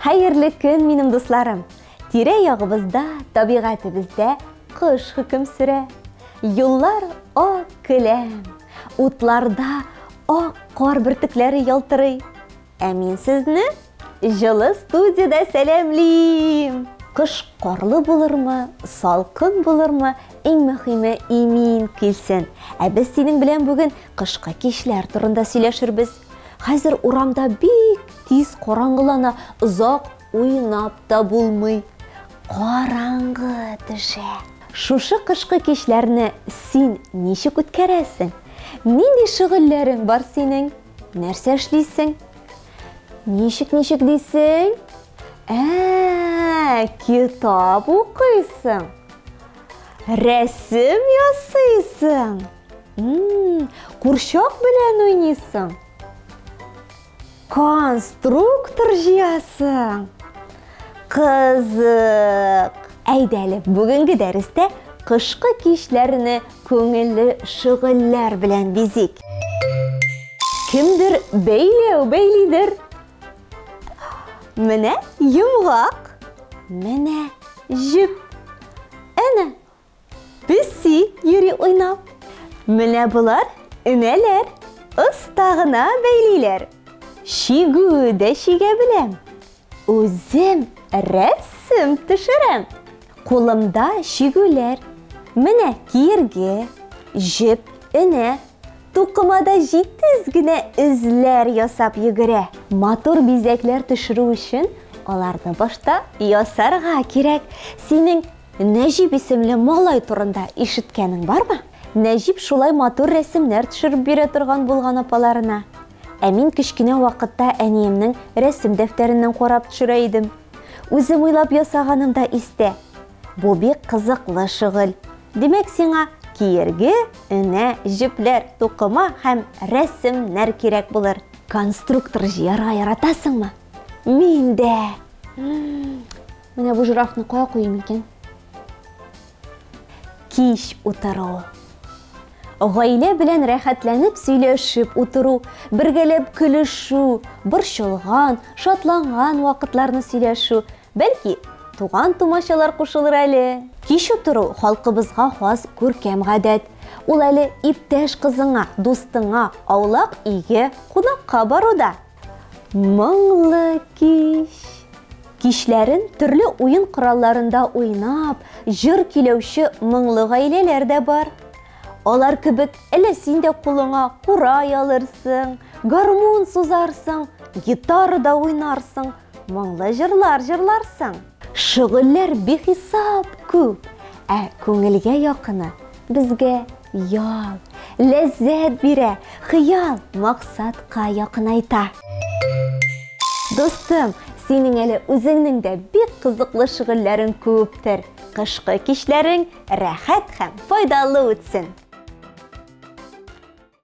Хәерле көн, минем дусларым! Тирә-ягыбызда, табигатебездә кыш хөкем сөрә. Юллар ак келәм, утларда ак кар бөртекләре ялтырый. Ә мин сезне җылы студиядә сәламлим! Кыш карлы булырмы, салкын булырмы, иң мөһиме имин килсен. Ә без синең белән бүген кышкы кичләр турында сөйләшербез. Хәзер урамда бик тиз караңгылана, озак уйнап та булмый. Караңгы төшә. Шушы кышкы кичләрне син ничек үткәрәсең? Нинди шөгыльләрең бар синең? Нәрсә эшлисең? Ничек ничек дисең? Ә, китап укыйсың. Рәсем ясыйсың. Курчак белән уйныйсың. Конструктор җыясың. Кызык. Әйдә әле, бүгенге дәрестә кышкы кичләрне күңелле шөгыльләр белән бизик. Кемдер бәйләү бәйлидер. Менә йомгак. Менә җеп. Әнә Песи йөри уйнап. Менә болар энәләр, оста гына бәйлиләр. Чигү дә чигә беләм. Үзем рәсем төшерәм. Кулымда чигүләр. Менә киерге, җеп, энә. Тукымада җитез генә эзләр ясап йөгерә. Матур бизәкләр төшерү өчен аларны башта ясарга кирәк. Синең Нәҗип исемле малай турында ишеткәнең бармы? Нәҗип шулай матур рәсемнәр төшереп бирә торган булган апаларына. Ә мин кечкенә вакытта әниемнең рәсем дәфтәреннән карап төшерә идем. Үзем уйлап ясаганым да истә. Бу бик кызыклы шөгыль. Димәк, сиңа киерге, энә, җепләр, тукыма һәм рәсемнәр кирәк булыр. Конструктор җыярга яратасыңмы? Мин дә! Менә бу жирафны кая куйыйм икән? Кич утыру. Гаилә белән рәхәтләнеп сөйләшеп утыру, бергәләп көлешү, борчылган, шатланган вакытларны сөйләшү, бәлки, туган-тумачалар кушылыр әле. Кич утыру халкыбызга хас күркәм гадәт. Ул әле иптәш кызыңа, дустыңа аулак өйгә кунакка бару да. Моңлы кич. Кичләрен төрле уен коралларында уйнап, җыр көйләүче моңлы гаиләләр дә бар. Алар кебек әллә син дә кулыңа курай алырсың, гармун сузарсың, гитарада уйнарсың, моңлы җырлар җырларсың. Шөгыльләр бихисап күп, ә күңелгә якыны безгә ял, ләззәт бирә, хыял максатка якынайта. Дустым, синең әле үзеңнең дә бик кызыклы шөгыльләрең күптер. Кышкы кичләрең рәхәт һәм файдалы үтсен.